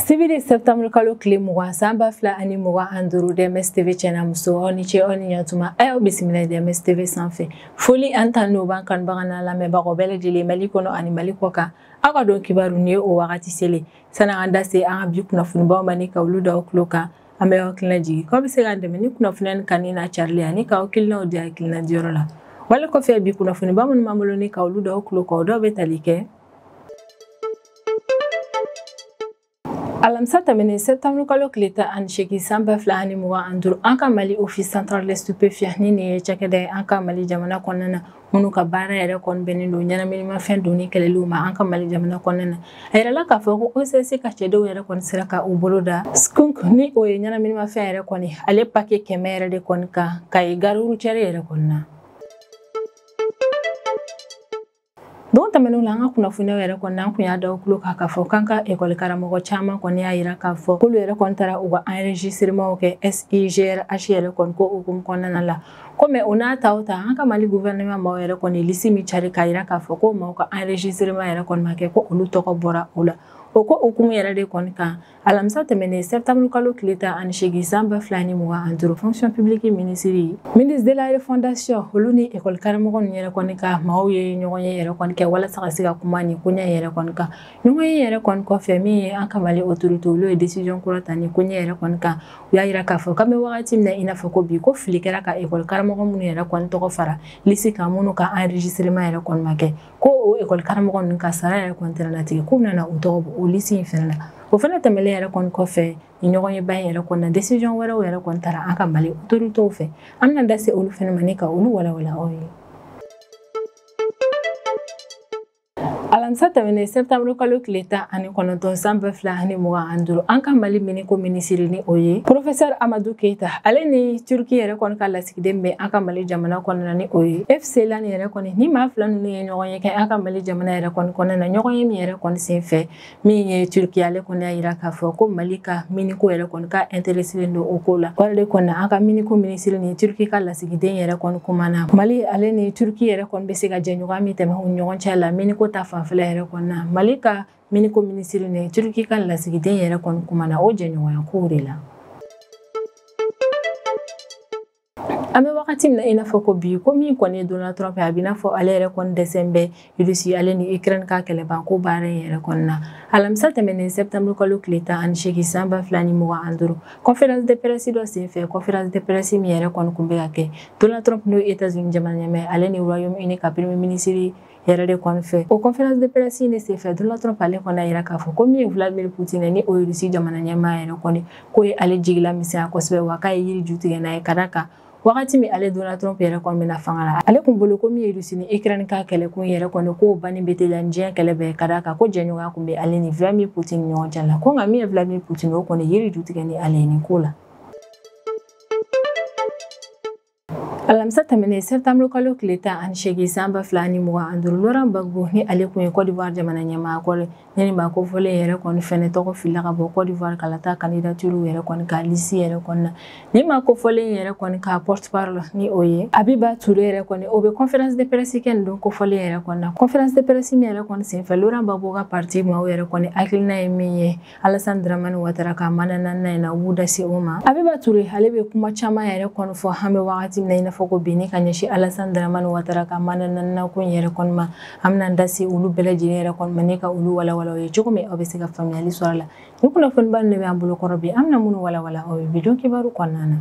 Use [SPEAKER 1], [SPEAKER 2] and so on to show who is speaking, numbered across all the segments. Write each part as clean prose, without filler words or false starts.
[SPEAKER 1] Sibiri septembre kalo tile 20 san 2025 DMS TV cɛna muso aw ni ce aw ni ɲatuma a y'aw bisimila DMS TV sanfɛ. Foli an tan n'o b'an kanubaga n'a lamɛnbagaw bɛɛ lajɛlen Mali kɔnɔ ani Mali kɔ kan. Aw ka dɔn kibaru ni ye o wagati selen. Sanni an da se an ka bi kunnafonibaw ma ni ka olu da aw tulo kan, an bɛ aw hakilina jigin k'aw bɛ se k'an dɛmɛ ni kunnafoniya nin kanuni n'a carili ani k'aw hakilinaw di hakilina diyɔrɔ la. Wale kɔfɛ bi kunnafoniba minnu b'an bolo ni ka olu da aw tulo kan, o dɔw bɛ tali kɛ alamisa tɛmɛnen septembre kalo tile 18 san 2025 an ka Mali Office central des stupéfiants ni nin ye cakɛda ye an ka Mali jamana kɔnɔna na minnu ka baara yɛrɛ kɔni bɛnnen don ɲɛnaminimafɛn donni kɛlɛliw ma an ka Mali jamana kɔnɔna na. A yirala k'a fɔ ko OCC ka cɛdenw yɛrɛ kɔni sera ka u bolo da skunk ni o ye ɲɛnaminimafɛn yɛrɛ kɔni ale paquet 100 yɛrɛ de kɔni kan ka ye gare routière yɛrɛ kɔni na. Don tɛmɛnenw la an ka kunnafoniyaw yɛrɛ kɔni an kun y'a da tulo kan k'a fɔ k'an ka ekɔli karamɔgɔ caman kɔni y'a yira k'a fɔ k'olu yɛrɛ kɔni taara u ka enregistrement kɛ SIGRH yɛrɛ kɔni ko hukumu kɔnɔna la. Ko mais o n'a ta o ta an ka Mali gouvernement maaw yɛrɛ kɔni lisi min cari k'a yira k'a fɔ ko maaw ka enregistrement yɛrɛ kɔni ma kɛ ko olu tɔgɔ bɔra o la. O ko hukumu yɛrɛ de kɔni kan alamisa tɛmɛnen septembre kalo tile 18 san 2025 fonction publique ministre ministre de la refondation olu ni école karamɔgɔ ninnu yɛrɛ kɔni ka maaw ye ɲɔgɔn ye yɛrɛ kɔni kɛ walasa ka se ka kuma nin koɲɛ yɛrɛ kɔni kan. Ɲɔgɔn ye yɛrɛ kɔni kɔfɛ min ye an ka Mali autorité olu ye décision kura ta nin koɲɛ yɛrɛ kɔni kan. U y'a yira k'a fɔ k'an bɛ wagati min na i n'a fɔ ko bi ko fili kɛra ka école karamɔgɔ minnu yɛrɛ kɔni tɔgɔ fara lisi kan minnu ka enregistrement yɛrɛ kɔni ma kɛ ko o école karamɔgɔ ninnu ka sara yɛrɛ kɔni tɛna latigɛ k'u bɛna u tɔgɔ bɔ o lisi in fɛnɛ la. O fana tɛmɛlen yɛrɛ kɔni kɔfɛ ni ɲɔgɔn ye ba in yɛrɛ kɔni na décision wɛrɛw yɛrɛ kɔni taara an ka Mali autorités fɛ. An bɛna da se olu fɛnɛ ma ni ka olu walawala aw ye. Alamisa tɛmɛnen septembre kalo tile 19 san 2025 an ka Mali miniko minisiri ni o ye professeur Amadou Keita ale ni Turki yɛrɛ kɔni ka lasigiden bɛ an ka Mali jamana kɔnɔna ni o ye FC Lan yɛrɛ kɔni ni maa fila ninnu ye ɲɔgɔn ye kɛ an ka Mali jamana yɛrɛ kɔni kɔnɔna na ɲɔgɔn ye min yɛrɛ kɔni senfɛ min ye Turki ale kɔni y'a yira k'a fɔ ko Mali ka miniko yɛrɛ kɔni ka intéressé don o ko la. O de kɔni an ka miniko minisiri ni Turki ka lasigiden yɛrɛ kɔni kumana Mali ale ni Turki yɛrɛ kɔni bɛ se ka jɛɲɔgɔnya min tɛmɛ u ni ɲɔgɔn cɛ la miniko ta fanfɛla yɛrɛ kɔni na. Mali ka miniko minisiri ni Turki ka lasigiden yɛrɛ kɔni kumana o jɛɲɔgɔnya kow de la. An bɛ wagati min na i n'a fɔ ko bi ko min kɔni ye Donald Trump ye a b'i n'a fɔ ale yɛrɛ kɔni dɛsɛ bɛ Russie ale ni Ukraine ka kɛlɛbanko baara in yɛrɛ kɔni na. Alamisa tɛmɛnen septembre kalo tile 18 san 2025 conférence de presse dɔ senfɛ conférence de presse min yɛrɛ kɔni kun bɛ ka kɛ Donald Trump n'o ye États-Unis jamana ɲɛmaa ale ni Royaume-Uni ka premier ministre yɛrɛ de kɔni fɛ. O conférence de presse in de senfɛ Donald Trump ale kɔni y'a yira k'a fɔ ko min ye Vladimir Poutine ni o ye Russie jamana ɲɛmaa yɛrɛ kɔni k'o ye ale jigila misɛnya kosɛbɛ wa k'a ye yiri ju tigɛ n'a ye ka d'a kan wagati min ale Donald Trump yɛrɛ kɔni bɛna fanga la ale kun bolo ko min ye Russie ni Ukraine ka kɛlɛkun yɛrɛ kɔni k'o banni bɛ teliya ni diɲɛ kɛlɛ bɛɛ ka d'a kan ko jɛɲɔgɔnya kun bɛ ale ni Vladimir Poutine ni ɲɔgɔn cɛ la ko nka min ye Vladimir Poutine o kɔni yiri ju tigɛ ni ale ye nin ko la. Alamisa tɛmɛnen septembre kalo tile 18 san 2025 Laurent Gbagbo ni ale kun ye Côte d'Ivoire jamana ɲɛmaa kɔrɔ ni maa kofɔlen yɛrɛ kɔni fɛnɛ tɔgɔ filila ka bɔ Côte d'Ivoire kalata candidature yɛrɛ kɔni ka lisi yɛrɛ kɔni na. Ni maa kofɔlen yɛrɛ kɔni ka porte parole ni o ye Abiba Touré yɛrɛ kɔni o bɛ conférence de presse kɛ nin don kofɔlen yɛrɛ kɔni na. Conférence de presse min yɛrɛ kɔni senfɛ Laurent Gbagbo ka parti maaw yɛrɛ kɔni hakilina ye min ye Alassane Dramane Ouattara ka mandat naaninan in na u b'u da se o ma. Abiba Touré ale bɛ kuma caman yɛrɛ kɔni fɔ an bɛ wagati min na i n'a fɔ ko bi ni ka ɲɛsin Alassane Dramane Ouattara ka mandat naaninan ko in yɛrɛ kɔni ma. An bɛna da se olu bɛɛ lajɛlen yɛrɛ kɔni ma ni ka olu walawala aw ye cogo min aw bɛ se ka faamuyali sɔrɔ a la. Ni kunnafoniba ninnu de bɛ an bolo kɔrɔ bi an bɛna minnu walawala aw ye bi don kibaru kɔnɔna na.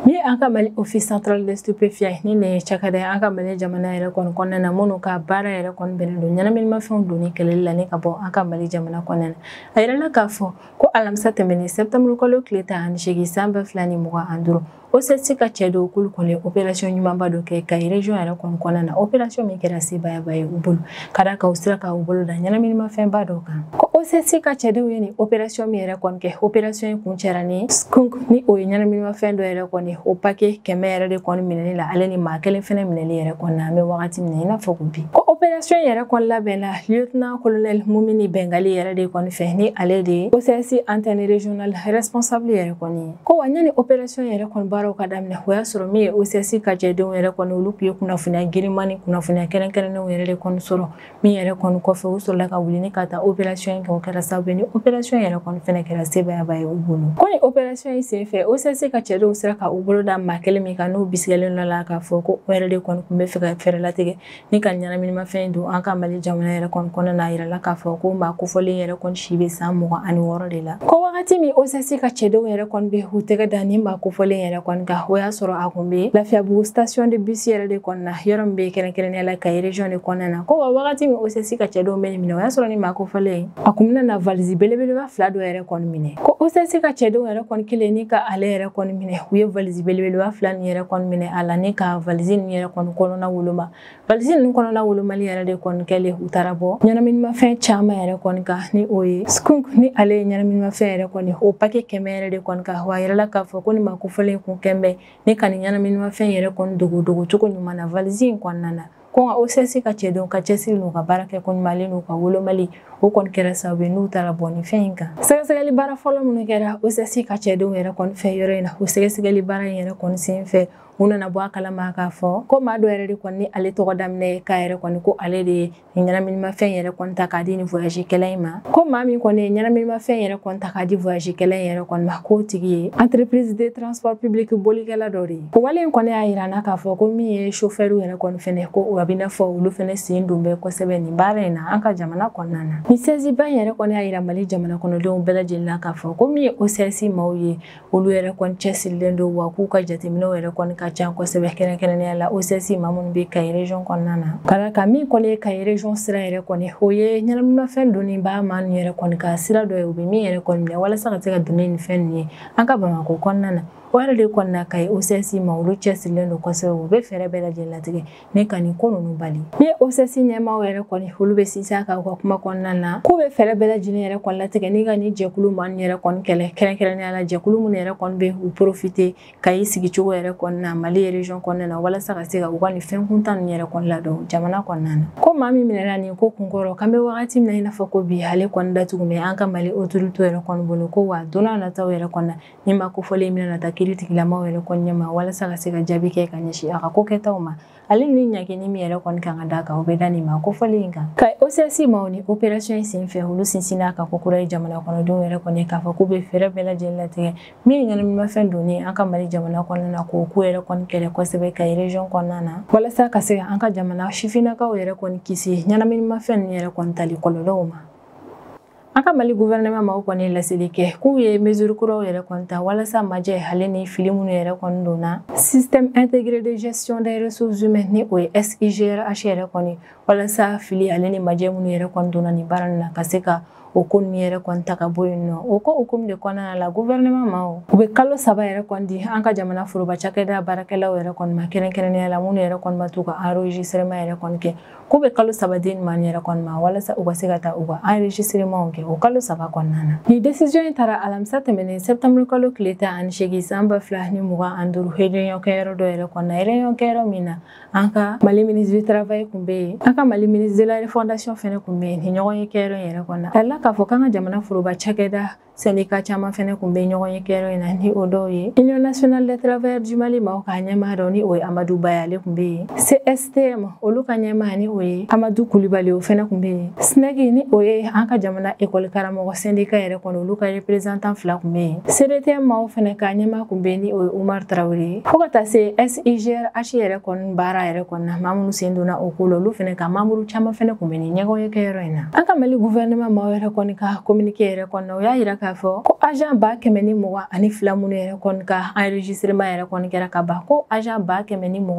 [SPEAKER 1] Min ye an ka Mali Office central des stupéfiants ni nin ye cakɛda ye an ka Mali jamana yɛrɛ kɔni kɔnɔna na minnu ka baara yɛrɛ kɔni bɛnnen don ɲɛnaminimafɛnw donni kɛlɛli la ni ka bɔ an ka Mali jamana kɔnɔna na. A yirala k'a fɔ ko alamisa tɛmɛnen septembre kalo tile 18 san 2025 OCC ka cɛ dɔw k'olu kɔni opération ɲumanba dɔ kɛ Kayi région yɛrɛ kɔni kɔnɔna na opération min kɛra sebaayaba ye u bolo ka d'a kan u sera ka u bolo da ɲɛnaminimafɛnba dɔ kan. Ko OCC ka cɛdenw ye nin opération min yɛrɛ kɔni kɛ opération in kun cɛra ni skunk ni o ye ɲɛnaminimafɛn dɔ yɛrɛ kɔni o o paquet 100 yɛrɛ de kɔni minɛli la ale ni maa kelen fɛnɛ minɛli yɛrɛ kɔni na an bɛ wagati min na i n'a fɔ ko bi. Ko opération yɛrɛ kɔni labɛnna lieutenant colonel Mumini Bengali yɛrɛ de kɔni fɛ ni ale de ye OCS antenne régionale responsable yɛrɛ kɔni ye. Ko wa ɲani opération yɛrɛ kɔni baaraw ka daminɛ o y'a sɔrɔ min ye OCS ka jɛdenw yɛrɛ kɔni olu tun ye kunnafoniya girinman ni kunnafoniya kɛrɛnkɛrɛnnenw yɛrɛ de kɔni sɔrɔ min yɛrɛ kɔni kɔfɛ u sɔrɔla ka wuli ni ka taa opération in kɛ o kɛra sababu ye ni opération yɛrɛ kɔni fɛnɛ kɛra sebaayaba ye u bolo. Ko ni opération in senfɛ OCS ka cɛdenw sera ka u bolo da maa kelen min kan n'u bisigalen dɔ la k'a fɔ ko o yɛrɛ de kɔni tun bɛ fɛ ka fɛɛrɛ latigɛ ni ka ɲɛnaminimafɛn don an ka Mali jamana yɛrɛ kɔni kɔnɔna na a yirala k'a fɔ ko maa kofɔlen yɛrɛ kɔni si bɛ san 26 de la. Ko wagati min OCS ka cɛdenw yɛrɛ kɔni bɛ u tɛgɛ da ni maa kofɔlen yɛrɛ kɔni kan o y'a sɔrɔ a kun bɛ Lafiyabugu station de bus yɛrɛ de kɔni na yɔrɔ min bɛ kɛrɛnkɛrɛnnenya la Kayi région de kɔnɔna na. Ko wa wagati min OCS ka cɛdenw bɛ nin minɛ o y'a sɔrɔ ni maa kofɔlen a kun bɛna na valise belebeleba 2 dɔ yɛrɛ kɔni minɛ. Ko OCS ka cɛdenw yɛrɛ kɔni kelen ni ka ale yɛrɛ kɔni minɛ u ye valise belebeleba 2 nin yɛrɛ kɔni minɛ a la ni ka valise nin yɛrɛ kɔni kɔnɔna woloma. Valise ninnu kɔnɔna wolomali yɛrɛ de kɔni kɛlen u taara bɔ ɲɛnaminimafɛn caman yɛrɛ kɔni kan ni o ye skunk ni ale ye ɲɛnaminimafɛn yɛrɛ kɔni o paquet 100 yɛrɛ de kɔni kan wa a yirala k'a fɔ ko ni maa kofɔlen kun kɛn bɛ ni ka nin ɲɛnaminimafɛn yɛrɛ kɔni dogo dogo cogo ɲuman na valise in kɔnɔna na. Ko nka OCS ka cɛdenw ka cɛsiri n'u ka baara kɛ ko ɲuman n'u ka wolomali o kɔni kɛra sababu ye n'u taara bɔ nin fɛn in kan. Sɛgɛsɛgɛli baara fɔlɔ minnu kɛra OCS ka cɛdenw yɛrɛ kɔni fɛ yɔrɔ in na o sɛgɛsɛgɛli baara in yɛrɛ kɔni senfɛ u nana bɔ a kalama k'a fɔ ko maa dɔ yɛrɛ de kɔni ale tɔgɔ daminɛ k'a yɛrɛ kɔni ko ale de ye nin ɲɛnaminimafɛn yɛrɛ kɔni ta k'a di nin voyage kɛla in ma. Ko maa min kɔni ye ɲɛnaminimafɛn yɛrɛ kɔni ta k'a di voyage kɛla in yɛrɛ kɔni ma k'o tigi ye entreprise de transport public bolikɛla dɔ de ye. Ko wale in kɔni y'a yira n na k'a fɔ ko min ye chauffeur yɛrɛ kɔni fɛnɛ ko a bɛ n'a fɔ olu fɛnɛ sen don bɛ kosɛbɛ nin baara in na an ka jamana kɔnɔna na. Nin saisie-ba in yɛrɛ kɔni y'a yira Mali jamana kɔnɔdenw bɛɛ lajɛlen na k'a fɔ ko min ye OCS maaw ye olu yɛrɛ kɔni cɛsirilen don wa k'u ka jateminɛw yɛrɛ kɔni ka ca kosɛbɛ kɛrɛnkɛrɛnnenya la OCS maa minnu bɛ Kayi région kɔnɔna na. Ka d'a kan min kɔni ye Kayi région sira yɛrɛ kɔni o ye ɲɛnaminimafɛn donni ba maa ninnu yɛrɛ kɔni ka sira dɔ ye u bɛ min yɛrɛ kɔni minɛ walasa ka se ka don ni nin fɛn ninnu ye an ka Bamakɔ kɔnɔna na. O yɛrɛ de kɔni na Kayi OCS ma olu cɛsirilen don kosɛbɛ u bɛ fɛɛrɛ bɛɛ lajɛlen latigɛ ni ka nin ko ninnu bali. Ni ye OCS ɲɛmaaw yɛrɛ kɔni olu bɛ sinsin a kan u ka kuma kɔnɔna na k'u bɛ fɛɛrɛ bɛɛ lajɛlen yɛrɛ kɔni latigɛ ni ka nin jɛkulu maa ninnu yɛrɛ kɔni kɛlɛ kɛrɛnkɛrɛnnenya la jɛkulu minnu yɛrɛ kɔni bɛ u profiter Kayi sigicogo yɛrɛ kɔni na Mali région kɔnɔna na walasa ka se ka u ka nin fɛn kuntan ninnu yɛrɛ kɔni ladon jamana kɔnɔna na. Ko maa min minɛna nin ko kunkɔrɔ k'an bɛ wagati min na i n'a fɔ ko bi ale kɔni datugu bɛ an ka Mali autorité yɛrɛ kɔni bolo ko wa don n'a nataw yɛrɛ kɔni na ni maa kofɔlen bɛna na taa kiiritigilamaw yɛrɛ kɔni ɲɛma walasa ka se ka jaabi kɛ ka ɲɛsin a ka ko kɛtaw ma ale ni ɲagini min yɛrɛ kɔni kan ka d'a kan o bɛ da nin maa kofɔlen in kan. Ka OCS maaw ni opération in senfɛ olu sinsinna a kan ko kura ye jamana kɔnɔdenw yɛrɛ kɔni k'a fɔ k'u bɛ fɛɛrɛ bɛɛ lajɛlen latigɛ min ye ɲɛnaminimafɛn donni an ka Mali jamana kɔnɔna na k'o ko yɛrɛ kɔni kɛlɛ kosɛbɛ Kayi région kɔnɔna na walasa ka se ka an ka jamana sifinnakaw yɛrɛ kɔni kisi ɲɛnaminimafɛn ninnu yɛrɛ kɔni tali kɔlɔlɔw ma. An ka Mali gouvernement maaw kɔni laseli kɛ k'u ye mesure kuraw yɛrɛ kɔni ta walasa majɛ ale ni fili minnu yɛrɛ kɔni donna système intégré de gestion des ressources humaines ni o ye SIGRH yɛrɛ kɔni walasa fili ale ni majɛ minnu yɛrɛ kɔni donna nin baara nin na ka se ka o ko ninnu yɛrɛ kɔni ta ka bɔ yen nɔ. O ko hukumu de kɔnɔna la gouvernement maaw u bɛ kalo 3 yɛrɛ kɔni di an ka jamana foroba cakɛda baarakɛlaw yɛrɛ kɔni ma kɛrɛnkɛrɛnnenya la minnu yɛrɛ kɔni ma t'u ka enregistrement yɛrɛ kɔni kɛ k'u bɛ kalo 3 di nin maa yɛrɛ kɔni ma walasa u ka se ka taa u ka enregistrement kɛ o kalo 3 kɔnɔna na. Nin décision in taara alamisa tɛmɛnen septembre kalo tile 18 san 2025 réunion kɛyɔrɔ dɔ yɛrɛ kɔnɔna réunion kɛyɔrɔ min na an ka Mali ministre du travail kun bɛ yen an ka Mali ministre de la refondation fɛnɛ kun bɛ yen nin ɲɔgɔn ye kɛyɔrɔ in yɛrɛ kɔnɔna na. K'a fɔ k'an ka jamana foroba cakɛda syndicat caman fɛnɛ kun bɛ ɲɔgɔn ye kɛyɔrɔ in na ni o dɔw ye Union nationale des travailleurs du Mali maaw ka ɲɛmaa dɔ ni o ye Amadou Baye ale kun bɛ yen CSTM olu ka ɲɛmaa ni o ye Amadou Kulibali o fɛnɛ kun bɛ yen SNEC ni o ye an ka jamana école karamɔgɔ syndicat yɛrɛ kɔni olu ka représentant 2 kun bɛ yen CDTM maaw fɛnɛ ka ɲɛmaa kun bɛ yen ni o ye Umar Traoré ye fo ka taa se SIGRH yɛrɛ kɔni baara yɛrɛ kɔni na maa minnu sen donna o ko la olu fɛnɛ ka membre caman fɛnɛ kun bɛ nin ɲɛgɔn ye kɛyɔrɔ in na. An ka Mali gouvernement maaw yɛrɛ kɔni ka communiqué yɛrɛ kɔni na o y'a yira k'a fɔ ko agent 122 minnu yɛrɛ kɔni ka enregistrement yɛrɛ kɔni kɛra ka ban ko agent 122 ninnu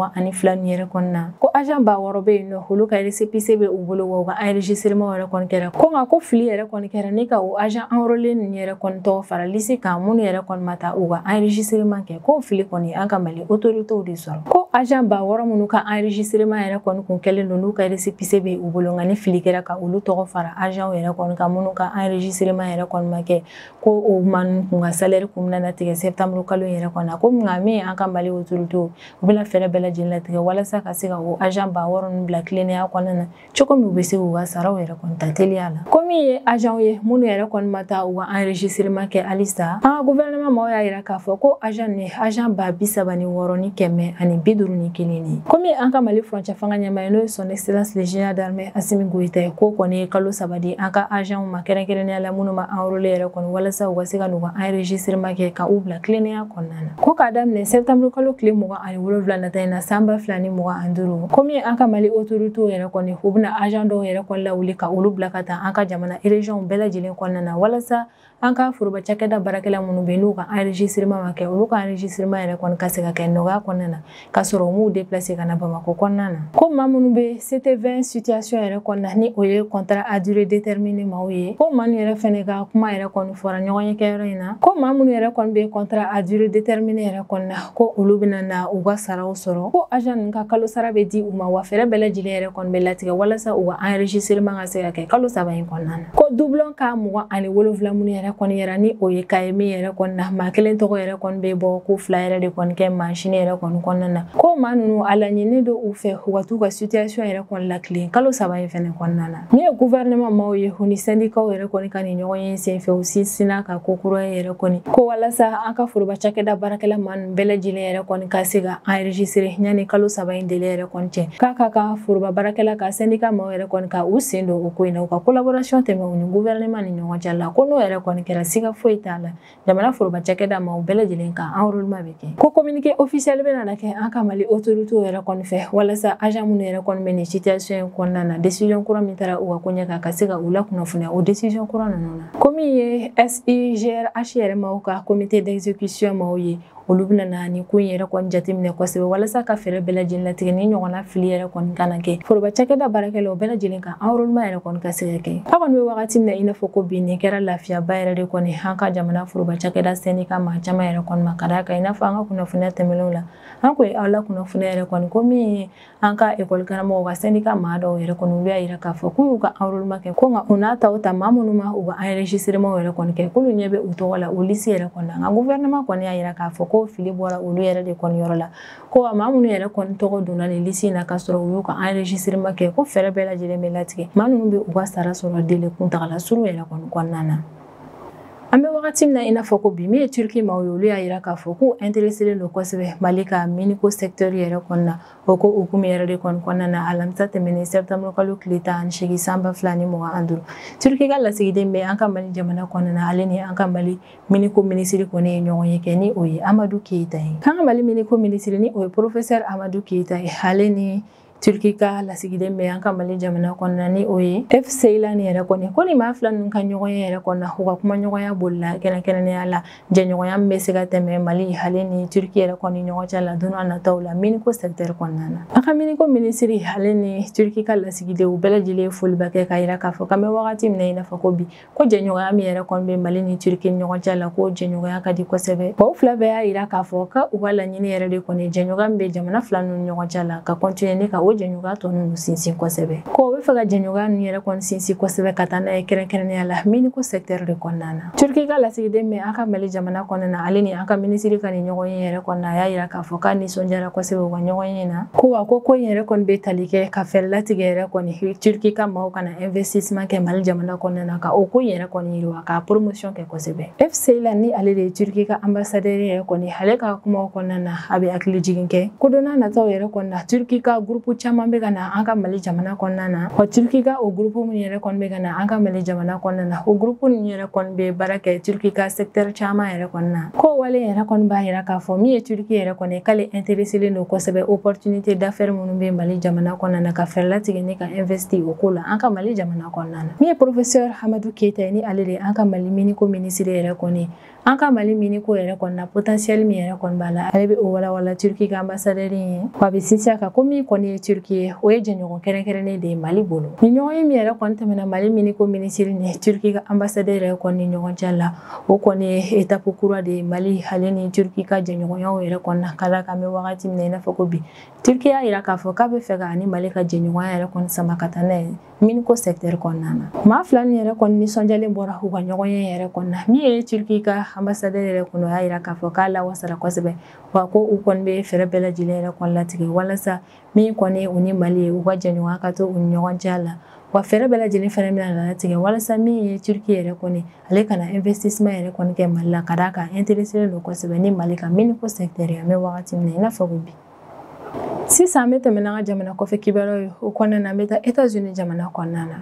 [SPEAKER 1] yɛrɛ kɔni na ko agent 6000 bɛ yen nɔ olu ka récépissé bɛ u bolo wa u ka enregistrement yɛrɛ kɔni kɛra ko nka ko fili yɛrɛ kɔni kɔni kɛra ni ka o agent enrôlé ninnu yɛrɛ kɔni tɔgɔ fara liste kan minnu yɛrɛ kɔni ma taa u ka enregistrement kɛ, k'o fili kɔni an ka Mali autorités de sɔrɔ. Ko agent 6000 minnu ka enregistrement yɛrɛ kɔni kun kɛlen don n'u ka récépissé bɛ u bolo, nka ni fili kɛra ka olu tɔgɔ fara agent yɛrɛ kɔni kan minnu ka enregistrement yɛrɛ kɔni ma kɛ, ko o maa ninnu kun ka salaire kun bɛna tigɛ septembre kalo yɛrɛ kɔnɔ. Ko nka min an ka Mali autorités u bɛna fɛɛrɛ bɛɛ lajɛlen latigɛ walasa ka se ka o agent 6000 ninnu bila tilennenya kɔnɔna na cogo min u bɛ se k'u ka saraw yɛrɛ kɔni ta teliya la. Ko min ye agent ye minnu yɛrɛ kɔni ma taa u ka enregistrement kɛ halisa, an ka gouvernement maaw y'a yira k'a fɔ ko agent ni agent 36,551 de. Komi an ka Mali furancɛ fanga ɲɛmaa ye n'o ye son excellence le général d'armée Assimi Goïta ye, k'o kɔni ye kalo 3 di an ka agent ma kɛrɛnkɛrɛnnenya la minnu ma enrôlé yɛrɛ kɔni walasa u ka se ka n'u ka enregistrement kɛ ka u bila tilennenya kɔnɔna na. Ko k'a daminɛ septembre kalo tile 27 nata in na san 2025, komi an ka Mali autorités yɛrɛ kɔni u bɛna agent dɔw yɛrɛ kɔni lawuli ka olu bila ka taa an ka jamana région bɛɛ lajɛlen kɔnɔna na walasa an ka foroba cakɛda baarakɛla minnu bɛ yen n'u ka enregistrement ma kɛ, olu ka enregistrement yɛrɛ kɔni ka se ka kɛ nɔgɔya kɔnɔna na ka sɔrɔ u m'u déplacer ka na Bamakɔ kɔnɔna na. Ko maa minnu bɛ CT20 situation yɛrɛ kɔnɔna ni o ye contrat à durée déterminée maaw ye, ko maa ninnu yɛrɛ fɛnɛ ka kuma yɛrɛ kɔni fɔra ɲɔgɔn ye kɛyɔrɔ in na, ko maa minnu yɛrɛ kɔni bɛ contrat à durée déterminée yɛrɛ kɔnɔna ko olu bɛna na u ka saraw sɔrɔ, ko agent ninnu ka kalo sara bɛ di u ma, wa fɛɛrɛ bɛɛ lajɛlen yɛrɛ kɔni bɛ latigɛ walasa u ka enregistrement ka se ka kɛ kalo 3 in kɔnɔna na. Ko doublon ka 27 minnu yɛrɛ kɔni yɛrɛ ni o ye ka ye min yɛrɛ kɔni na maa kelen tɔgɔ yɛrɛ kɔni bɛ bɔ ko 2 yɛrɛ de kɔni kɛ mansin yɛrɛ kɔni kɔnɔna na, ko maa ninnu a laɲini don u fɛ u ka t'u ka situation yɛrɛ kɔni latilen kalo 3 in fɛnɛ kɔnɔna na. Min ye gouvernement maaw ye u ni syndicat yɛrɛ kɔni ka nin ɲɔgɔn ye senfɛ, u sinsinna ka ko kura yɛrɛ kɔni ko walasa an ka foroba cakɛda baarakɛla maa ninnu bɛɛ lajɛlen yɛrɛ kɔni ka se ka enregistrer yanni kalo 3 in délai yɛrɛ kɔni cɛ, k'a ka kan foroba baarakɛla ka syndicat maaw yɛrɛ kɔni ka u sen don o ko in na, u ka collaboration tɛmɛ u ni gouvernement ni ɲɔgɔn cɛ la, ko n'o yɛrɛ kɔni kɛra siga foyi t'a la jamana foroba cakɛda maaw bɛɛ lajɛlen kan enrôlement bɛ kɛ. Ko communiqué officiel bɛna na kɛ an ka Mali autorités yɛrɛ kɔni fɛ walasa agent minnu yɛrɛ kɔni bɛ nin situation in kɔnɔna na, décision kura min taara u ka ko ɲɛ kan ka se ka u lakunnafoniya o décision kura ninnu na. Ko min ye SIGRH yɛrɛ maaw ka comité d'exécution maaw ye, olu bɛna na ni ko in yɛrɛ kɔni jateminɛ kosɛbɛ walasa ka fɛɛrɛ bɛɛ lajɛlen latigɛ ni ɲɔgɔnna fili yɛrɛ kɔni kana kɛ foroba cakɛda baarakɛlaw bɛɛ lajɛlen kan enrôlement yɛrɛ kɔni ka se ka kɛ. A kɔni bɛ wagati min na i n'a fɔ ko bi nin kɛra lafiyaba yɛrɛ de kɔni an ka jamana foroba cakɛda syndicat maa caman yɛrɛ kɔni ma, ka d'a kan i n'a fɔ an ka kunnafoniya tɛmɛnenw la an ko ye aw la kunnafoniya yɛrɛ kɔni ko min ye an ka ekɔli karamɔgɔw ka syndicat maa dɔw yɛrɛ kɔni olu y'a yira k'a fɔ k'u y'u ka enrôlement kɛ, ko nka u n'a ta o ta maa minnu ma u ka enregistrement yɛrɛ kɔni kɛ k'olu ɲɛ bɛ u tɔgɔ la o liste yɛrɛ kɔni na. Nka gouvernement kɔni y'a yira k'a fɔ ko fili bɔra olu yɛrɛ de kɔni yɔrɔ la, ko maa minnu yɛrɛ kɔni tɔgɔ donna nin liste in na k'a sɔrɔ u y'u ka enregistrement kɛ, ko fɛɛrɛ bɛɛ lajɛlen bɛ latigɛ maa ninnu bɛ u ka sara sɔrɔ délai kuntagala surun yɛrɛ kɔni kɔnɔna na. An bɛ wagati min na i n'a fɔ ko bi min ye Turki maaw ye, olu y'a yira k'a fɔ k'u intéressé don kosɛbɛ Mali ka miniko secteur yɛrɛ kɔnɔna, o ko hukumu yɛrɛ de kɔni kɔnɔna na alamisa tɛmɛnen septembre kalo tile 18 san 2025, Turki ka lasigiden bɛ an ka Mali jamana kɔnɔna na, ale ni an ka Mali miniko minisiri kɔni ye ɲɔgɔn ye kɛ ni o ye Amadu Keyita ye. K'an ka Mali miniko minisiri ni o ye professeur Amadu Keyita ye, ale ni Turki ka lasigiden bɛ an ka Mali jamana kɔnɔna ni o ye F Ceylan yɛrɛ kɔni, ko ni maa fila ninnu ka ɲɔgɔn ye yɛrɛ kɔnɔna u ka kuma ɲɔgɔnya bolila kɛrɛnkɛrɛnnenya la jɛɲɔgɔnya min bɛ se ka tɛmɛ Mali ale ni Turki yɛrɛ kɔni ɲɔgɔn cɛ la don n'a nataw la miniko secteur kɔnɔna na. An ka miniko minisiri ale ni Turki ka lasigidenw bɛɛ lajɛlen foliba kɛ k'a yira k'a fɔ k'an bɛ wagati min na i n'a fɔ ko bi ko jɛɲɔgɔnya min yɛrɛ kɔni bɛ Mali ni Turki ɲɔgɔn cɛ la ko jɛɲɔgɔnya ka di kosɛbɛ. Wa u fila bɛɛ y'a yira k'a fɔ k'u ka laɲini yɛrɛ de kɔni jɛɲɔgɔnya min bɛ jamana fila ninnu ɲɔgɔn cɛ la ka continuer ni ka o jɛɲɔgɔnya tɔ ninnu sinsin kosɛbɛ. Ko u bɛ fɛ ka jɛɲɔgɔnya ninnu yɛrɛ kɔni sinsin kosɛbɛ ka taa n'a ye kɛrɛnkɛrɛnnenya la miniko secteur de kɔnɔna na. Turki ka lasigiden bɛ an ka Mali jamana kɔnɔna na, ale ni an ka minisiri ka nin ɲɔgɔn ye yɛrɛ kɔnɔna, a y'a yira k'a fɔ k'a nisɔndiyara kosɛbɛ u ka ɲɔgɔn ye na. Ko wa ko in yɛrɛ kɔni bɛ tali kɛ ka fɛɛrɛ latigɛ yɛrɛ kɔni Turki ka maaw kana investissement kɛ Mali jamana kɔnɔna na ka o ko in yɛrɛ kɔni yiriwa ka promotion kɛ kosɛbɛ. F Ceylan ni ale de ye Turki ka ambassadeur yɛrɛ kɔni, ale ka kumaw kɔnɔna na a bɛ hakili jigin kɛ ko don n'a nataw yɛrɛ kɔnɔna na Turki ka groupe caman bɛ ka na an ka Mali jamana kɔnɔna na. Wa Turki ka o groupe minnu yɛrɛ kɔni bɛ ka na an ka Mali jamana kɔnɔna na, o groupe ninnu yɛrɛ kɔni bɛ baara kɛ Turki ka secteur caman yɛrɛ kɔnɔna na. Ko wale yɛrɛ kɔni b'a yira k'a fɔ min ye Turki yɛrɛ kɔni k'ale intéressé don kosɛbɛ opportunité d'affaires minnu bɛ Mali jamana kɔnɔna na ka fɛɛrɛ latigɛ ni ka investir o ko la an ka Mali jamana kɔnɔna na. Min ye professeur Amadu Keyita ye ni ale de ye an ka Mali miniko minisiri yɛrɛ kɔni, An ka Mali mini ko yɛrɛ kɔni na potentiel min yɛrɛ kɔni b'a la, ale bɛ o walawala Turquie ka ambassadeur ye. Wa a bɛ sinsin a kan ko min kɔni ye Turquie ye, o ye jɛɲɔgɔn kɛrɛnkɛrɛnnen de ye Mali bolo. Ni ɲɔgɔn ye min yɛrɛ kɔni tɛmɛna Mali mini ko minisiri ni Turquie ka ambassadeur yɛrɛ kɔni ni ɲɔgɔn cɛ la, o kɔni ye étape kura de ye Mali ale ni Turquie ka jɛɲɔgɔnyaw yɛrɛ kɔni na. Ka d'a kan an bɛ wagati min na i n'a fɔ ko bi, Turquie y'a jira k'a fɔ k'a bɛ fɛ ka ni Mali ka jɛɲɔgɔnya yɛrɛ kɔni sama ka taa n'a ye mini ko secteur kɔnɔna na. Maa fila nin yɛrɛ kɔni nisɔndiyalen bɔra u ka ɲɔgɔn ye yɛrɛ kɔni na. Min ye Turquie ka ambassadeur yɛrɛ kɔni, o y'a jira k'a fɔ k'a lawasara kosɛbɛ, wa ko u kɔni bɛ fɛɛrɛ bɛɛ lajɛlen yɛrɛ kɔni latigɛ walasa min kɔni u ni Mali ye, u ka jɛɲɔgɔnya ka to u ni ɲɔgɔn cɛ la. Wa fɛɛrɛ bɛɛ lajɛlen fɛnɛ bɛna latigɛ walasa min ye Turquie yɛrɛ kɔni, ale kana investissement yɛrɛ kɔni kɛ Mali la, ka d'a kan intéressé don kosɛbɛ ni Mali ka mini ko secteur ye an bɛ wagati min na i n'a fɔ ko bi. Sisan an bɛ tɛmɛ n'an ka jamana kɔfɛ kibaruyaw ye. O kɔnɔna na, an bɛ taa États-Unis jamana kɔnɔna na.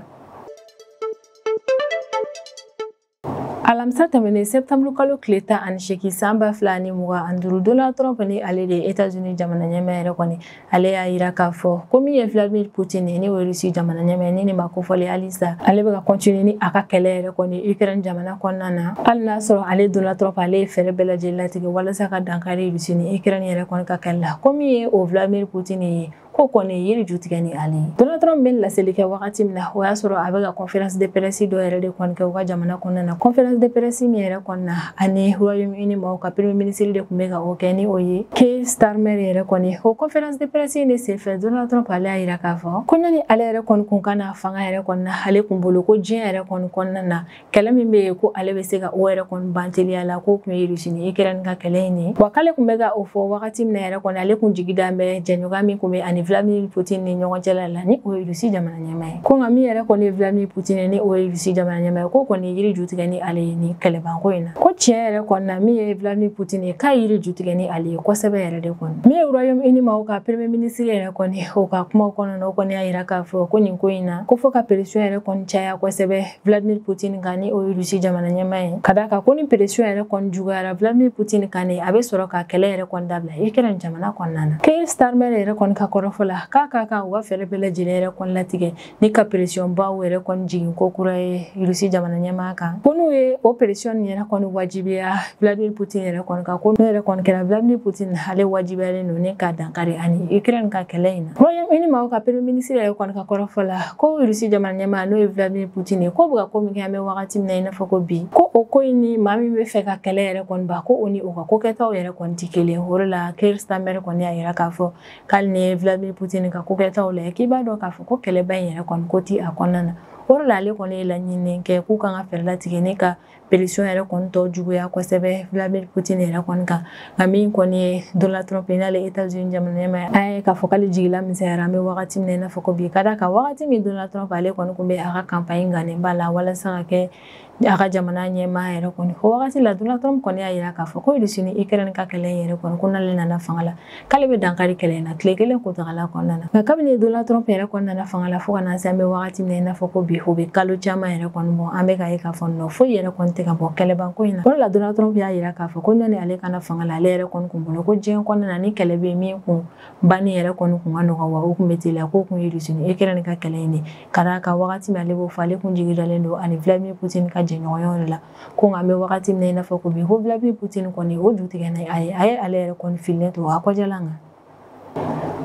[SPEAKER 1] Alamisa tɛmɛnen septembre kalo tile 18 san 2025, Donald Trump ni ale de ye États-Unis jamana ɲɛmaa yɛrɛ kɔni, ale y'a jira k'a fɔ ko min ye Vladimir Poutine ni o ye Russie jamana ɲɛmaa ni nin ma kofɔlen halisa, ale bɛ ka continuer ni a ka kɛlɛ yɛrɛ kɔni Ukraine jamana kɔnɔna na. Hali n'a sɔrɔ ale Donald Trump ale ye fɛɛrɛ bɛɛ lajɛlen latigɛ walasa ka dankari Russie ni Ukraine yɛrɛ kɔni ka kɛlɛ la, ko min ye o Vladimir Poutine ye, ko kɔni yiri ju tigɛ ni ale ye. Donald Trump bɛ laseli kɛ wagati min na, o y'a sɔrɔ a bɛ ka conférence de presse dɔ yɛrɛ de kɔni kɛ u ka jamana kɔnɔna na. Conférence de presse min yɛrɛ kɔni na, ani Royaume-Uni maaw ka premier ministre de tun bɛ ka o kɛ, ni o ye Keir Starmer yɛrɛ kɔni. O conférence de presse in de senfɛ, Donald Trump ale y'a jira k'a fɔ ko ɲani ale yɛrɛ kɔni kun ka na fanga yɛrɛ kɔni na, ale kun bolo ko diɲɛ yɛrɛ kɔni kɔnɔna na, kɛlɛ min bɛ yen ko ale bɛ se ka o yɛrɛ kɔni ban teliya la, k'o kun ye Russie ni Ukraine ka kɛlɛ in ye. Wa k'ale kun bɛ ka o fɔ wagati min na yɛrɛ kɔni, ale kun jigi dan bɛ jɛɲɔgɔnya min kun bɛ ani Vladimir Poutine ni ɲɔgɔn cɛla la, ni o ye Russie jamana ɲɛmaa ye. Ko nka min yɛrɛ kɔni ye Vladimir Poutine ni o ye Russie jamana ɲɛmaa ye, ko kɔni yiri ju tigɛ ni ale ye ni kɛlɛbanko in na. Ko tiɲɛ yɛrɛ kɔni na, min ye Vladimir Poutine ye, k'a yiri ju tigɛ ni ale ye kosɛbɛ yɛrɛ de kɔni. Min ye Royaume-Uni maaw ka premier ministre yɛrɛ kɔni, o ka kumaw kɔnɔna na, o kɔni y'a jira k'a fɔ ko nin ko in na, ko fo ka pression yɛrɛ kɔni caya kosɛbɛ Vladimir Poutine kan, ni o ye Russie jamana ɲɛmaa ye. Ka d'a kan ko ni pression yɛrɛ kɔni juguyara Vladimir Poutine kan, ni a bɛ sɔrɔ ka kɛlɛ yɛrɛ kɔni dabila Ukraine jamana kɔnɔna na. Keir Starmer yɛrɛ kɔni ka kɔrɔfɔ la, k'a ka kan u ka fɛɛrɛ bɛɛ lajɛlen yɛrɛ kɔni latigɛ ni ka pression baw yɛrɛ kɔni jigin ko kura ye Russie jamana ɲɛmaa kan. Ko n'u ye o pression yɛrɛ kɔni wajibiya Vladimir Poutine yɛrɛ kɔni kan, ko n'o yɛrɛ kɔni kɛra Vladimir Poutine ale wajibiyalen don ni ka dankari ani Ukraine ka kɛlɛ in na. Royaume-Uni maaw ka premier ministre yɛrɛ kɔni ka kɔrɔfɔ la, ko Russie jamana ɲɛmaa n'o ye Vladimir Poutine ye, ko bɛ ka ko min kɛ an bɛ wagati min na i n'a fɔ ko bi, ko o ko in ni maa min bɛ fɛ ka kɛlɛ yɛrɛ kɔni ban, ko o ni o ka ko kɛtaw yɛrɛ kɔni tɛ kelen. O de la Keir Starmer kɔni y'a jira k'a fɔ k'ale ni Vladimir Poutine ka ko kɛtaw lajɛ, k'i b'a dɔn k'a fɔ ko kɛlɛba in yɛrɛ kɔni ko ti a kɔnɔna na. O de la ale kɔni ye laɲini kɛ k'u kan ka fɛɛrɛ latigɛ ne ka pression yɛrɛ kɔni tɔ juguya kosɛbɛ Vladimir Poutine yɛrɛ kɔni kan. Nka min kɔni ye Donald Trump ye, n'ale États-Unis jamana ɲɛmaa ye, an ye k'a fɔ k'ale jigila misɛnyara an bɛ wagati min na i n'a fɔ ko bi. Ka d'a kan wagati min Donald Trump ale kɔni kun bɛ a ka campagne ganenba la walasa ka kɛ a ka jamana ɲɛmaa yɛrɛ kɔni, o wagati la Donald Trump kɔni y'a jira k'a fɔ ko Russie ni Ukraine ka kɛlɛ in yɛrɛ kɔni, ko n'ale nana fanga la, k'ale bɛ dankari kɛlɛ in na tile kelen kuntagala kɔnɔna na. Nka kabini Donald Trump yɛrɛ kɔni nana fanga la fo ka na se an bɛ wagati min na i n'a fɔ ko bi, o bɛ kalo caman yɛrɛ kɔni bɔ, an bɛ k'a ye k'a fɔ nɔ foyi yɛrɛ kɔni tɛ ka bɔ kɛlɛbanko in na. O de la Donald Trump y'a jira k'a fɔ ko ɲɔni ale kana fanga la, ale yɛrɛ kɔni kun bolo ko diɲɛ kɔnɔna na ni kɛlɛ bɛ min kun banni yɛrɛ kɔni kun ka nɔgɔ, wa o kun bɛ teliya, k'o kun ye Russie ni Ukraine ka kɛlɛ in de. Ka d'a kan wagati min ale b'o fɔ, ale kun jigi dalen don ani Vladimir Poutine ka jɛɲɔgɔnyaw de la. Ko nka an bɛ wagati min na i n'a fɔ ko bi, ko Vladimir Poutine kɔni o ju tigɛ ni a ye, a ye ale yɛrɛ kɔni fililen to a kɔjɔlan kan.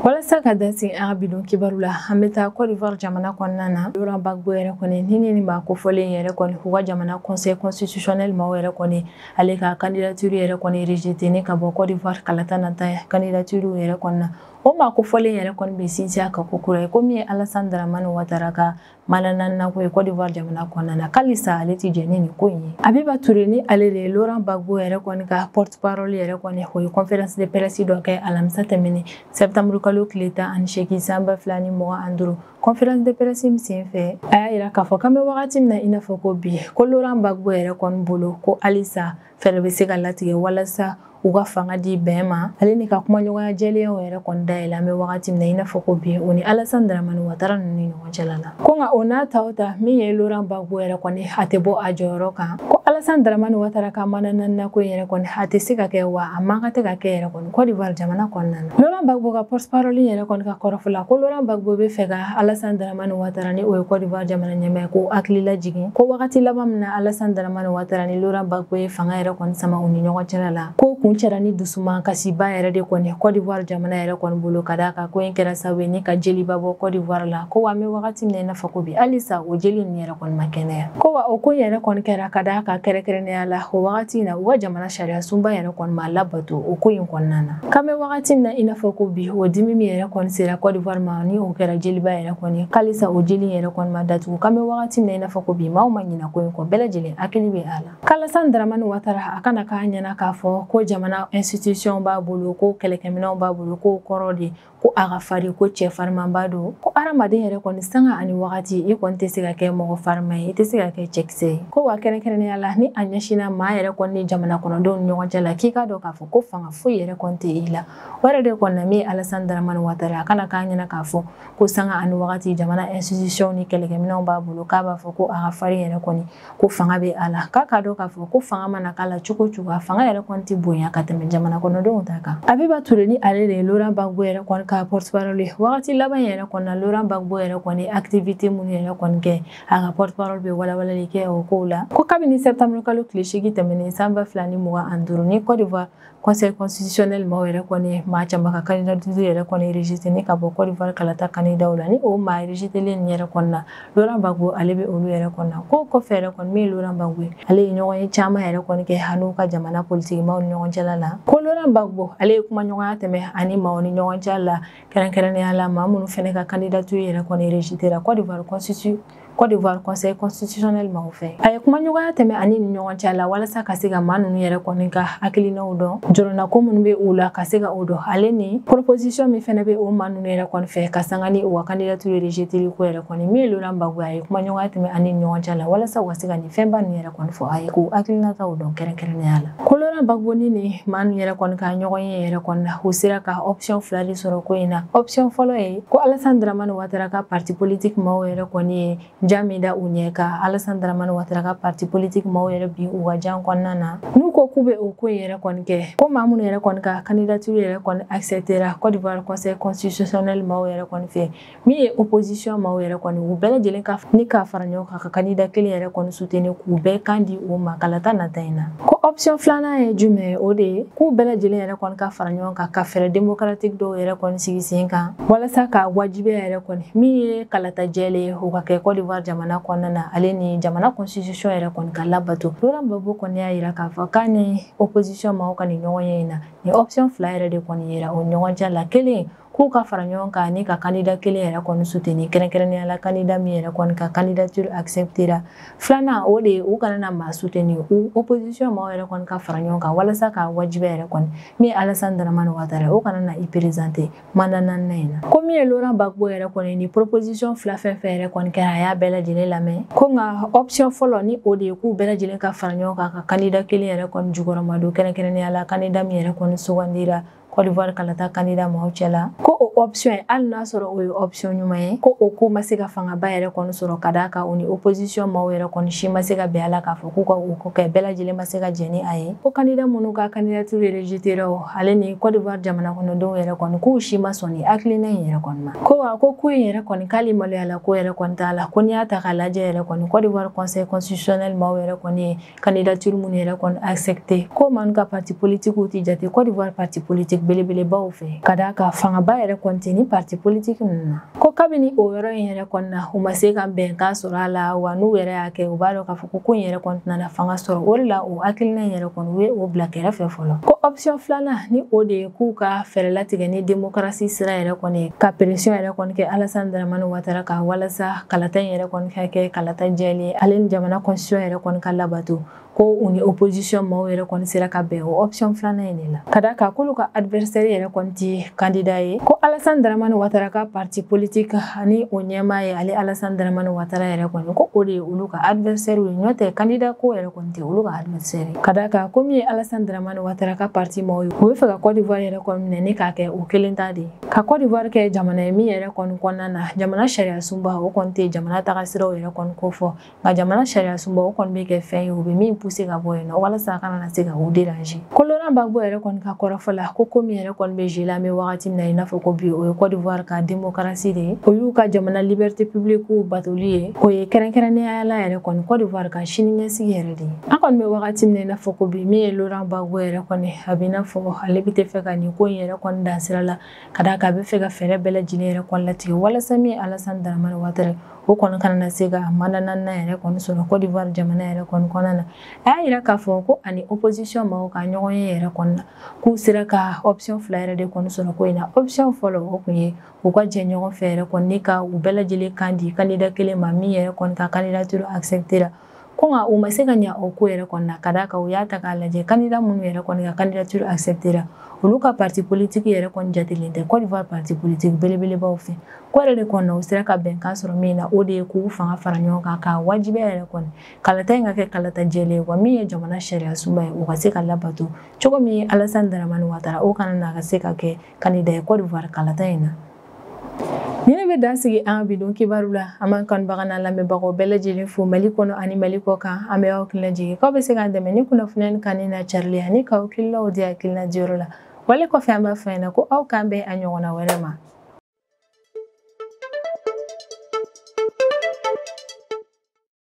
[SPEAKER 1] Walasa ka dan sigi an ka bidon kibaru la, an bɛ taa Côte d'Ivoire jamana kɔnɔna na. Laurent Gbagbo yɛrɛ kɔni ni maa kofɔlen yɛrɛ kɔni, u ka jamana conseil constitutionnel maaw yɛrɛ kɔni, ale ka candidature yɛrɛ kɔni rejeté ni ka bɔ Côte d'Ivoire kalata nata candidature yɛrɛ kɔni na. O maa kofɔlen yɛrɛ kɔni bɛ sinsin a kan ko kura ye, ko min ye Alassane Dramane Ouattara ka manana ko ye Côte d'Ivoire jamana kɔnɔna na, k'alisa ale ti jɛn ni nin ko in ye. Abiba Touré ni ale de ye Laurent Gbagbo yɛrɛ kɔni ka porte parole yɛrɛ kɔni, o ye conférence de presse dɔ kɛ alamisa tɛmɛnen septembre kalo tile 18 san 2025. Conférence de presse min senfɛ, a y'a jira k'a fɔ k'an bɛ wagati min na i n'a fɔ ko bi, ko Laurent Gbagbo yɛrɛ kɔni bolo ko halisa fɛɛrɛ bɛ se ka latigɛ walasa u ka fanga di bɛn ma ale ni ka kumaɲɔgɔnya jɛlenyaw yɛrɛ kɔni dayɛlɛ an bɛ wagati min na i n'a fɔ ko bi o ni Alassane Dramane Ouattara ninnu ni ɲɔgɔn cɛla la. Ko nka o n'a ta o ta min ye Laurent Gbagbo yɛrɛ kɔni a tɛ bɔ a jɔyɔrɔ kan, ko Alassane Dramane Ouattara ka mana naaninan ko in yɛrɛ kɔni a tɛ se ka kɛ wa a man kan tɛ ka kɛ yɛrɛ kɔni Côte d'Ivoire jamana kɔnɔna na. Laurent Gbagbo ka porte-parole yɛrɛ kɔni ka kɔrɔfɔ la ko Laurent Gbagbo bɛ fɛ ka Alassane Dramane Ouattara ni o ye Côte d'Ivoire jamana ɲɛmaa ko hakili lajigin ko wagati laban min na Alassane Dramane Ouattara ni Laurent Gbagbo ye fanga yɛrɛ kɔni sama u ni ɲɔgɔn cɛla la, ko kun cɛra ni dusuman kasiba yɛrɛ de kɔni Côte d'Ivoire jamana yɛrɛ kɔni bolo ka d'a kan ko in kɛra sababu ye ni ka jeliba bɔ Côte d'Ivoire la, ko wa an bɛ wagati min na i n'a fɔ ko bi halisa o jeli ninnu yɛrɛ kɔni ma kɛnɛya. Ko wa o ko in yɛrɛ kɔni kɛra ka d'a kan kɛrɛnkɛrɛnnenya la o wagati in na u ka jamana sariya sunba yɛrɛ kɔni ma labato o ko in kɔnɔna na. K'an bɛ wagati min na i n'a fɔ ko bi o dimi min yɛrɛ kɔni sera Côte d'Ivoire ma ni o kɛra jeliba yɛrɛ kɔni halisa o jeli yɛrɛ kɔni ma datugu. K'an bɛ wagati min na i n'a fɔ ko bi maaw ma ɲinɛ ko in kɔ, bɛɛ lajɛlen hakili bɛ a la. K'Alassane Dramane Ouattara a kana k'a ɲɛna k'a fɔ ko jamana institution b'a bolo, ko kɛlɛkɛminɛnw b'a bolo, ko kɔrɔ de ko a ka farin, ko cɛ farimanba don, ko hadamaden yɛrɛ kɔni sanga ani wagati i kɔni tɛ se ka kɛ mɔgɔ farima ye, i tɛ se ka kɛ cɛkisɛ ye. Ko wa kɛrɛnkɛrɛnnenya la ni a ɲɛsinna maa yɛrɛ kɔni ni jamana kɔnɔdenw ni ɲɔgɔn cɛ la, k'i k'a dɔn k'a fɔ ko fanga foyi yɛrɛ kɔni tɛ i la. O yɛrɛ de kɔni na min ye Alassane Dramane Ouattara a kana k'a ɲɛna k'a fɔ ko sanga ani wagati jamana institution ni kɛlɛkɛminɛnw b'a bolo, k'a b'a fɔ ko a ka farin yɛrɛ kɔni ko fanga bɛ a la. K'a k'a dɔn k'a fɔ ko fanga mana k'a la cogo o cogo a fanga yɛrɛ kɔni tɛ bonya ka tɛmɛ jamana kɔnɔdenw ta kan. Abiba Touré ni ale de ye Laurent Gbagbo yɛrɛ kɔni ka porte-parole ye. Wagati laban yɛrɛ kɔni na Laurent Gbagbo yɛrɛ kɔni activité minnu yɛrɛ kɔni kɛ, a ka porte-parole bɛ walawalali kɛ o kow la. Ko kabini septembre kalo tile 8 tɛmɛnen san 2025 ni Côte d'Ivoire Conseil constitutionnel maaw yɛrɛ kɔni maa caman ka candidature yɛrɛ kɔni rejeté ni ka bɔ Côte d'Ivoire kalata candidat la, ni o maa rejeté nin yɛrɛ kɔni na Laurent Gbagbo ale bɛ olu yɛrɛ kɔni na. Ko kɔfɛ yɛrɛ kɔni min ye Laurent Gbagbo ye, ale ye ɲɔgɔn ye caman yɛrɛ kɔni kɛ a n'u ka jamana politique maaw ni ɲɔgɔn cɛla la. Ko Laurent Gbagbo ale ye kumaɲɔgɔnya tɛmɛ ani maaw ni ɲɔgɔn cɛ la, kɛrɛnkɛrɛnnenya la maa minnu fɛnɛ ka candidature yɛrɛ kɔni rejeté la Côte d'Ivoire constitution Côte d'Ivoire Conseil constitutionnel maaw fɛ. A ye kumaɲɔgɔnya tɛmɛ ani ni ɲɔgɔn cɛ la walasa ka se ka maa ninnu yɛrɛ kɔni ka hakilinaw dɔn, jɔrɔnako minnu bɛ u la ka se ka o dɔn, ale ni proposition min fɛnɛ bɛ o maa ninnu yɛrɛ kɔni fɛ ka sanga ni u ka candidature rejeté ko yɛrɛ kɔni. Min ye Laurent Gbagbo a ye kumaɲɔgɔnya tɛmɛ ani ni ɲɔgɔn cɛ la walasa u ka se ka nin fɛnba ninnu yɛrɛ kɔni fɔ a ye k'u hakilinataw dɔn kɛrɛnkɛrɛnnenya la. Ko Laurent Gbagbo ni maa ninnu yɛrɛ kɔni ka ɲɔgɔn ye yɛrɛ kɔni na, u sera ka option fila de sɔrɔ ko in na. Option fɔlɔ ye ko Alassane Dramane Ouattara ka parti politique maaw yɛrɛ kɔni ye ja min da u ɲɛ ka Alassane Dramane Ouattara ka parti politique maaw yɛrɛ bin u ka jan kɔnɔna na. N'u ko k'u bɛ o ko in yɛrɛ kɔni kɛ, ko maa minnu yɛrɛ kɔni ka candidature yɛrɛ kɔni acceptera Côte d'Ivoire Conseil constitutionnel maaw yɛrɛ kɔni fɛ, min ye opposition maaw yɛrɛ kɔni u bɛɛ lajɛlen ka ni k'a fara ɲɔgɔn kan ka candidat kelen yɛrɛ kɔni soutenir k'u bɛɛ kan di o ma kalata nata in na. Ko option filanan ye jumɛn ye, o de ye k'u bɛɛ lajɛlen yɛrɛ kɔni ka fara ɲɔgɔn kan ka fɛɛrɛ démocratique dɔw yɛrɛ kɔni sigi sen kan walasa ka wajibiya yɛrɛ kɔni min ye kalata jɛlen ye o ka kɛ Côte d'Ivoire jamana kɔnɔna na, ale ni jamana constitution yɛrɛ kɔni ka labato. Laurent Gbagbo kɔni y'a yira k'a fɔ k'a ni opposition maaw ka nin ɲɔgɔn ye in na, ni option fila yɛrɛ de kɔni yera o ɲɔgɔn cɛ la. Kelen k'u ka fara ɲɔgɔn kan ni ka candidat kelen yɛrɛ kɔni soutenir, kɛrɛnkɛrɛnnenya la candidat min yɛrɛ kɔni ka candidature acceptera. Filanan o de ye u kana na maa soutenir, u opposition maaw yɛrɛ kɔni ka fara ɲɔgɔn kan walasa ka wajibiya yɛrɛ kɔni min ye Alassane Dramane Ouattara o kana na i présenter mandat naaninan in na. Ko min ye Laurent Gbagbo yɛrɛ kɔni ni proposition fila fɛn fɛn yɛrɛ kɔni kɛra a y'a bɛɛ lajɛlen lamɛn. Ko nka option fɔlɔ ni o de ye k'u bɛɛ lajɛlen ka fara ɲɔgɔn kan ka candidat kelen yɛrɛ kɔni jukɔrɔma don, kɛrɛnkɛrɛnnenya la candidat min yɛrɛ kɔni sugandira Côte d'Ivoire kalata candidat maaw cɛ la, ko o option ye hali n'a sɔrɔ o ye option ɲuman ye, ko o ko ma se ka fangaba yɛrɛ kɔni sɔrɔ ka d'a kan o ni opposition maaw yɛrɛ kɔni si ma se ka bɛn a la k'a fɔ k'u ka o ko kɛ, bɛɛ lajɛlen ma se ka jɛn ni a ye. Ko candidat minnu ka candidature rejeté o ale ni Côte d'Ivoire jamana kɔnɔdenw yɛrɛ kɔni k'u si ma sɔn ni hakilina in yɛrɛ kɔni ma. Ko wa ko ko in yɛrɛ kɔni k'ale maloya la ko yɛrɛ kɔni t'a la, ko n'i y'a ta k'a lajɛ yɛrɛ kɔni Côte d'Ivoire Conseil constitutionnel maaw yɛrɛ kɔni ye candidature minnu yɛrɛ kɔni accepté, ko maa ka parti politique tɛ jate Côte d'Ivoire parti politique belebelebaw fɛ ka d'a kan fangaba yɛrɛ kɔni tɛ ni parti politique ninnu na. Ko kabini o yɔrɔ in yɛrɛ kɔni na u ma se ka bɛnkan sɔrɔ a la, wa n'u yɛrɛ y'a kɛ u b'a dɔn k'a fɔ ko in yɛrɛ kɔni tɛna fanga sɔrɔ, o de la o hakilina in yɛrɛ kɔni u ye o bila kɛrɛfɛ fɔlɔ. Ko option filanan ni o de ye k'u ka fɛɛrɛ latigɛ ni démocratie sira yɛrɛ kɔni ka pression yɛrɛ kɔni kɛ Alassane Dramane Ouattara kan walasa kalata in yɛrɛ kɔni ka kɛ kalata jɛlen, ale ni jamana constitution yɛrɛ kɔni ka labato, ko u ni opposition maaw yɛrɛ kɔni sera ka bɛn o option filanan in de la, ka d'a kan k'olu ka adversaire adversaire yɛrɛ kɔni tɛ candidat ye, ko Alassane Dramane Ouattara ka parti politique ani o ɲɛmaa ye ale Alassane Dramane Ouattara yɛrɛ kɔni, ko o de ye olu ka adversaire ye, n'o tɛ candidat ko yɛrɛ kɔni tɛ olu ka adversaire ye. Ka d'a kan ko min ye Alassane Dramane Ouattara ka parti maaw ye, u bɛ fɛ ka Côte d'Ivoire yɛrɛ kɔni minɛ ni k'a kɛ o kelen ta de ye, ka Côte d'Ivoire kɛ jamana ye min yɛrɛ kɔni kɔnɔna na jamana sariya sunba o kɔni tɛ jamana taga siraw yɛrɛ kɔni ko fɔ, nka jamana sariya sunba o kɔni bɛ kɛ fɛn ye u bɛ min pousser ka bɔ yen nɔ walasa a kana na se ka u déranger. Ko Laurent Gbagbo yɛrɛ kɔni ka kɔrɔfɔ la, ko min yɛrɛ kɔni bɛ jeu la an bɛ wagati min na i n'a fɔ ko bi, o ye Côte d'Ivoire ka démocratie de ye, o y'u ka jamana liberté publique batoli ye, o ye kɛrɛnkɛrɛnnenya la yɛrɛ kɔni Côte d'Ivoire ka sini ɲɛsigi yɛrɛ de ye. An kɔni bɛ wagati min na i n'a fɔ ko bi, min ye Laurent Gbagbo yɛrɛ kɔni, a bɛ i n'a fɔ ale bɛ tɛ fɛ ka nin ko in yɛrɛ kɔni dan sira la, ka d'a kan a bɛ fɛ ka fɛɛrɛ bɛɛ lajɛlen yɛrɛ kɔni latigɛ walasa min ye Alassane Dramane Ouattara o kɔni kana na se ka mandat naaninan yɛrɛ kɔni sɔrɔ Côte d'Ivoire jamana yɛrɛ kɔni kɔnɔna na. A y'a yira k'a fɔ ko ani opposition maaw ka ɲɔgɔn ye yɛrɛ kɔni na, k'u sera ka option fila yɛrɛ de kɔni sɔrɔ ko in na. Option fɔlɔ o kun ye u ka jɛ ɲɔgɔn fɛ yɛrɛ kɔni ni ka u bɛɛ lajɛlen kan di candidat kelen ma min yɛrɛ kɔni ka candidature accepter la, ko nka u ma se ka ɲɛ o ko yɛrɛ kɔni na, ka d'a kan u y'a ta k'a lajɛ candidat minnu yɛrɛ kɔni ka candidature accepter la, olu ka parti politique yɛrɛ kɔni jatelen tɛ Côte d'Ivoire parti politique belebelebaw fɛ. Ko yɛrɛ de kɔni na u sera ka bɛnkan sɔrɔ min na, o de ye k'u fanga fara ɲɔgɔn kan k'a wajibiya yɛrɛ kɔni kalata in ka kɛ kalata jɛlen ye, wa min ye jamana sariya sunba ye o ka se ka labato cogo min Alassane Dramane Ouattara o kana na ka se ka kɛ candidat ye Côte d'Ivoire kalata in na. Ni ne bɛ dan sigi an bi don kibaru la, an b'an kanubaga n'an lamɛnbagaw bɛɛ lajɛlen fo Mali kɔnɔ ani Mali kɔ kan. An bɛ aw hakilina jigin k'aw bɛ se k'an dɛmɛ ni kunnafoniya ni kanni n'a carili ani k'aw hakilinaw di hakilina diyɔrɔ la. Wale kɔfɛ an b'a fɔ ɲɛna ko aw k'an bɛn a ɲɔgɔnna wɛrɛ ma.